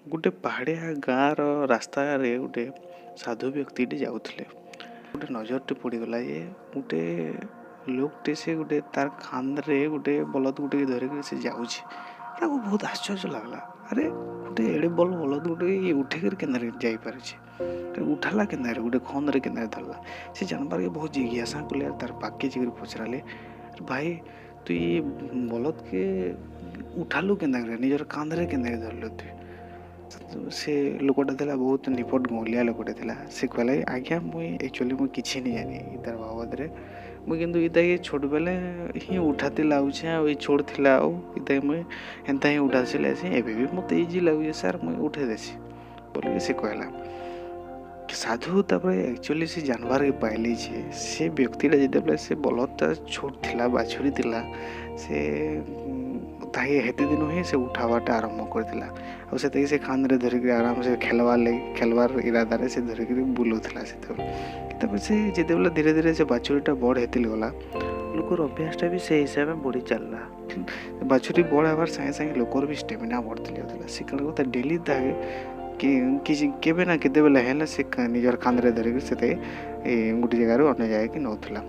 ଗୋଟେ ପାହାଡ଼ିଆ ଗାଁର ରାସ୍ତାରେ ଗୋଟେ ସାଧୁ ବ୍ୟକ୍ତିଟେ ଯାଉଥିଲେ। ଗୋଟେ ନଜରଟେ ପଡ଼ିଗଲା ଯେ ଗୋଟେ ଲୋକଟେ ସେ ଗୋଟେ ତାର କାନ୍ଧରେ ଗୋଟେ ବଲଦ ଗୋଟେ ଧରିକିରି ସେ ଯାଉଛି। ତାକୁ ବହୁତ ଆଶ୍ଚର୍ଯ୍ୟ ଲାଗିଲା, ଆରେ ଗୋଟେ ଏଡ଼େ ବଡ଼ ବଲଦ ଗୋଟେ ଇଏ ଉଠେଇକରି କେନ୍ତାରେ ଯାଇପାରୁଛି, ଉଠାଲା କେନ୍ତାରେ, ଗୋଟେ ଖନ୍ଦରେ କେନ୍ତାରେ ଧରଲା। ସେ ଜାଣିବାର୍କେ ବହୁତ ଜିଜ୍ଞାସା କଲେ ଆର୍ ତାର୍ ପାଖ୍କେ ଯାଇକରି ପଚରାଲେ, ଭାଇ, ତୁଇ ଏ ବଲଦକେ ଉଠାଲୁ କେନ୍ତା କରି, ନିଜର କାନ୍ଧରେ କେନ୍ତା କରି ଧରଲୁ ତୁଇ? ସେ ଲୋକଟା ଥିଲା ବହୁତ ନିପଟ ଗଉଁଲିଆ ଲୋକଟେ ଥିଲା। ସେ କହିଲା, ଆଜ୍ଞା, ମୁଇଁ ଆକ୍ଚୁଆଲି ମୁଇଁ କିଛି ନି ଜାନି ତାର ବାବଦରେ, ମୁଇଁ କିନ୍ତୁ ଇତାକେ ଛୋଟ୍ ବେଲେ ହିଁ ଉଠାତେ ଲାଗୁଛେଁ, ଆଉ ଇ ଛୋଟ୍ ଥିଲା ଆଉ ଇତାକେ ମୁଇଁ ହେନ୍ତା ହିଁ ଉଠାସି ଲାଗ୍ସି, ଏବେ ବି ମତେ ଇଜି ଲାଗୁଛେ ସାର୍, ମୁଇଁ ଉଠେଇ ଦେସି ବୋଲିକି ସେ କହିଲା। ସାଧୁ ତାପରେ ଆକ୍ଚୁଆଲି ସେ ଜାନବାର୍କେ ପାଇଲେ ଯେ ସେ ବ୍ୟକ୍ତିଟା ଯେତେବେଳେ ସେ ବଲଦଟା ଛୋଟ୍ ଥିଲା, ବାଛୁରୀ ଥିଲା, ସେ ତାହାକେ ହେତେ ଦିନୁ ହିଁ ସେ ଉଠାବାରଟା ଆରମ୍ଭ କରିଥିଲା, ଆଉ ସେତାକେ ସେ କାନ୍ଧରେ ଧରିକିରି ଆରାମସେ ଖେଲବାର୍ ଲାଗି, ଖେଲବାର୍ ଇରାଦାରେ ସେ ଧରିକିରି ବୁଲୁଥିଲା ସେତେବେଳେ। ତାପରେ ସେ ଯେତେବେଳେ ଧୀରେ ଧୀରେ ସେ ବାଛୁରୀଟା ବଡ଼ ହେତିଲ୍ ଗଲା, ଲୋକର ଅଭ୍ୟାସଟା ବି ସେଇ ହିସାବରେ ବଢ଼ି ଚାଲିଲା। ବାଛୁରୀ ବଡ଼ ହେବାର ସାଙ୍ଗେ ସାଙ୍ଗେ ଲୋକର ବି ଷ୍ଟାମିନା ବଢ଼ିଥିଲେ ଯାଉଥିଲା। ସେ କାଣା କରୁଥିଲା, ଡେଲି ତାହାକେ କି କିଛି କେବେ ନା କେତେବେଲେ ହେଲେ ସେ ନିଜର କାନ୍ଧରେ ଧରିକିରି ସେତେ ଗୋଟେ ଜାଗାରୁ ଅନ୍ୟ ଜାଗାକେ ନଉଥିଲା।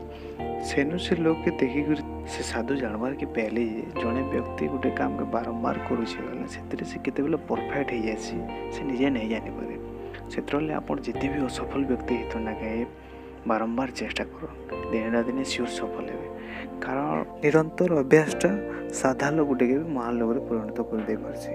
ସେନୁ ସେ ଲୋକକେ ଦେଖିକରି ସେ ସାଧୁ ଜାଣବାର୍କେ ପାଇଲେ ଯେ ଜଣେ ବ୍ୟକ୍ତି ଗୋଟେ କାମକେ ବାରମ୍ବାର କରୁଛେ ବେଲେ ସେଥିରେ ସେ କେତେବେଲେ ପରଫେକ୍ଟ ହେଇଯାଏସି, ସେ ନିଜେ ନେଇ ଜାନିପାରେ। ସେଥିରଲାଗି ଆପଣ ଯେତେ ବି ଅସଫଳ ବ୍ୟକ୍ତି ହେଇଥାଉନ୍ ନା କାଏଁ, ବାରମ୍ବାର ଚେଷ୍ଟା କର, ଦିନେ ନା ଦିନେ ସିଓର ସଫଳ ହେବେ। କାରଣ ନିରନ୍ତର ଅଭ୍ୟାସଟା ସାଧା ଲୋକଟିକେ ବି ମହାନ ଲୋକରେ ପରିଣତ କରିଦେଇ ପାରସି।